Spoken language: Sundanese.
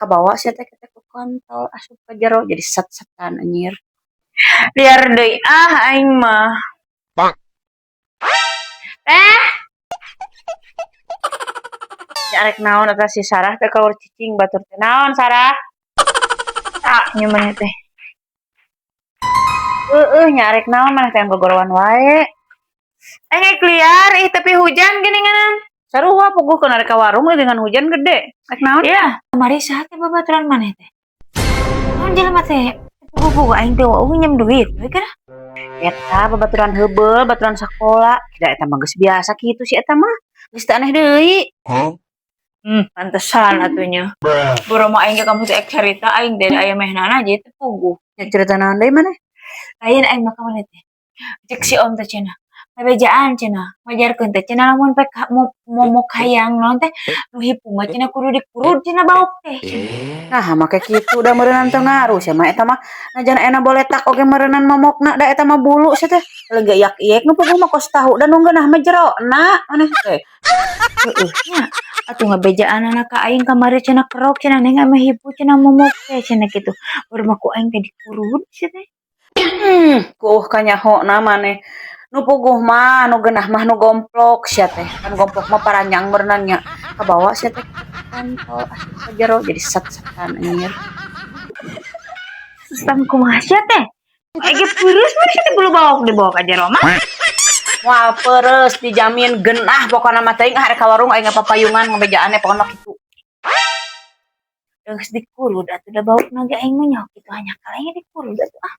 Kabawa sia teh kitu ku kontol asup ka jero, jadi set-setan anjir. Liar deui ah aing mah. Teh. Ya arek naon eta si Sarah teh kaluar cicing batur teh? Naon, Sarah? Ah, nyaman teh. Heeh, nya arek naon maneh teh gogorowan wae? Eh, rek liar ih, tapi hujan geuninganan. Sarua puguh keun arek ka warung we dengan hujan gede. Rek naon? Ya, kamari saha teh babaturan maneh teh? Naon jelema teh? Puguh-puguh aing teh wau nginjem duit we kana. Eta babaturan heubeul, baturan sakola. Da eta mah geus biasa kitu si eta mah. Geus teu aneh deui. Pantesan atuh nya. Boro mah aing ge kamu teh ek carita aing dari aya mehnana aja teh puguh. Ya cerita naon deui maneh? Lain, aing mah ka maneh teh. Cek si om teh cenah. Ngabejaan cenah, ngajarkeun teh cenah lamun pek momok hayang naon teh nu hipu mah cenah kudu dikurud cenah bauk teh cenah. Nah, make kitu da meureunnan teu ngaruh sia mah eta mah, najan ena boletak oge meureunnan momokna, da eta mah bulu sia teh. Paling ge iyak-iyek nu puguh mah kos tahu da nu ngeunah mah jerona maneh teh. Heueuh nya, atuh ngabejaanana ka aing kamari cenah kerok cenah, "Neng, ameh hipu cenah momok teh," cenah kitu. Baru mah ku aing teh dikurud sia teh. Kuuh kanyahona maneh. Nu puguh mah nu geunah mah nu gomplok sia teh. Kan gomplok mah paranjang meureunnan nya. Kabawa sia teh kontol asup ka jero, jadi set-setan anjir. Sistem kumaha sia teh? Aing ge peureus mah sia teh bulu bauk dibawa ka jero mah. Moal peureus, dijamin geunah pokona mah. Teuing ah, arek ka warung aing papayungan ngabejaan pokona kitu. Geus dikurud atuh da baukna ge aing mah nyaho kitu, hanjakal aing dikurud atuh ah.